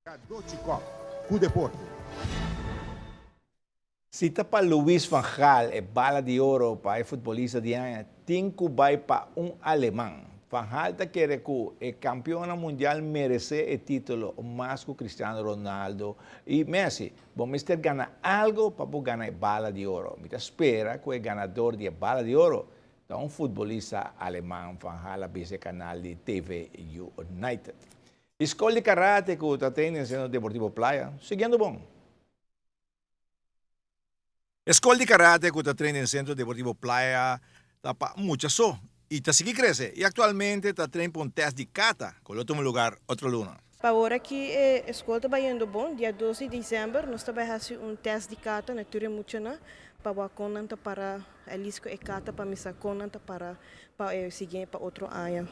Dochi Kòp ku deporte. Si ta pa Louis van Gaal e Bala di Oro pa e futbolista di aña tin ku bai pa un aleman. Van Gaal ta kere ku e kampionnan mundial meresé e título mas ku Cristiano Ronaldo i Messi. Bo mester gana algo pa bo gana e Bala di Oro. Mi ta spera ku e ganador di e Bala di Oro ta un futbolista aleman, Van Gaal a bisa e kanal di TV United. E skol di karate ku ta tene den Sentro Deportivo Playa siguiendo bon. E skol di karate ku ta train den Sentro Deportivo Playa ta pa mucha so i ta sigui krese i aktualmente ta train pa un tèst di kata ku lo tuma lugar otro luna. Pa ora ki e skol ta bayendo bon, dia dos di desèmber nos ta bai hasi un tèst di kata na tur e muchanan pa wak kon nan ta para alis ku e kata pa misa kon nan ta para pa e sigui pa otro aña.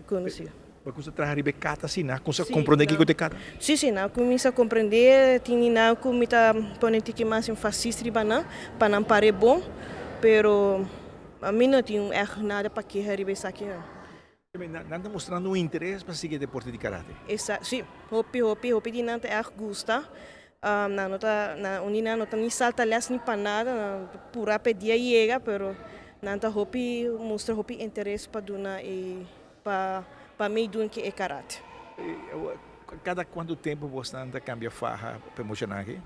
Conoci. Bo a cuminsa traha riba e kata si? Nan a cuminsa comprende kico ta e kata? Si, si, nan a cuminsa comprende. Tin di nan cu mi ta pone tiki mas enfasis riba nan pa nan pare bon, pero mi no tin echt nada pa keha riba esakinan. Nan ta mostrando un interes pa sigui e deporte di karate? Si, hopi, hopi, hopi di nan ta echt gusta. Nan no ta, nan, un di nan no ta ni salta les ni pa nada, nan ta pura pa e dia yega, pero nan ta hopi mustra hopi interes pa duna e, pa, pa meidun ku e karate. Kada kuantu tempu bosnan ta kambia faha pa e muchanan aki?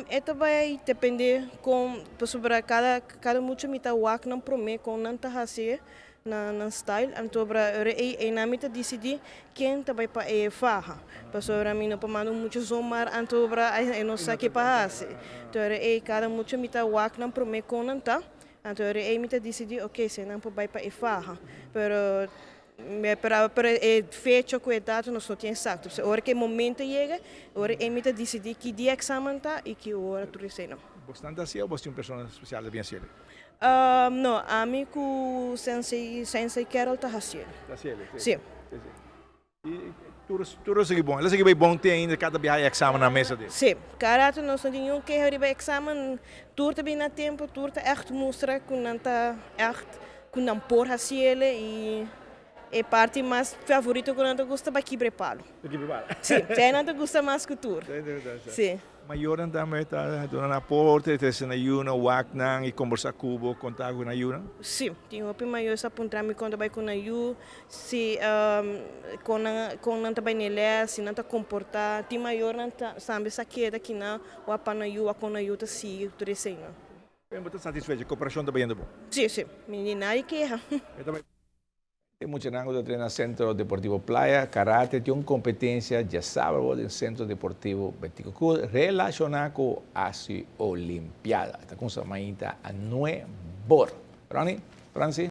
E ta bai depende kon, pasobra kada, kada mucha mi ta wak nan prome kon nan ta hasi na nan style anto bra ora ei einan mi ta dicidi ken ta bai pa e faha pasobra mi no por manda un mucha zomar anto bra e no sa ke pa hasi anto ora ei kada mucha mi ta wak nan prome kon nan ta anto ora ei mi ta dicidi ok si nan por bai pa e faha pero pero e fecha ku e data nos no tin exacto ora ke e momento yega ora ei mi ta dicidi ki dia examen ta i ki ora tur eseinan. Bosnan ta haci'e o bos tin un persona special ta bin haci'e? No, ami ku Sensei, Sensei Carol ta hasiel. Ta hasiel, si. Si. Si, si. I tur, tur a sigui bon. El a sigui bai bon te ainda kada biaha e eksamen na mesa di. Si. Kada rato nos no tin niun keho riba eksamen. Tur ta bini na tempu, tur ta ègt mustra ku nan ta ègt, ku nan por hasiel i e parti mas favorito ku nan ta gusta pa kibra e palu. Pa kibra e palu. Si, esei nan ta gusta mas ku tur. Si. Mayornan tambe ta duna nan aporte, trese nan yunan, wak nan i kombersá ku bo, kontá ku nan yunan? Sí, tin hopi mayor sa puntra mi kon ta bai ku nan yu, si kon nan kon nan ta bai na e lès, si nan ta komportá. Tin mayornan ta tambe sa keda kinan wak pa nan yu, wak kon nan yu ta sigui tur eseinan. Bo ta satisfecho? E koperashon ta bayendo bon? Sí, sí. Mi ni nadie keha. E muchanan ku ta trena Centro Deportivo Playa Karate tin un kompetensia djasábado den Centro Deportivo Betico Cruz relashoná ku Asi Olimpiada. Ta kumsa mainta a nuebor. Ronnie, Franci.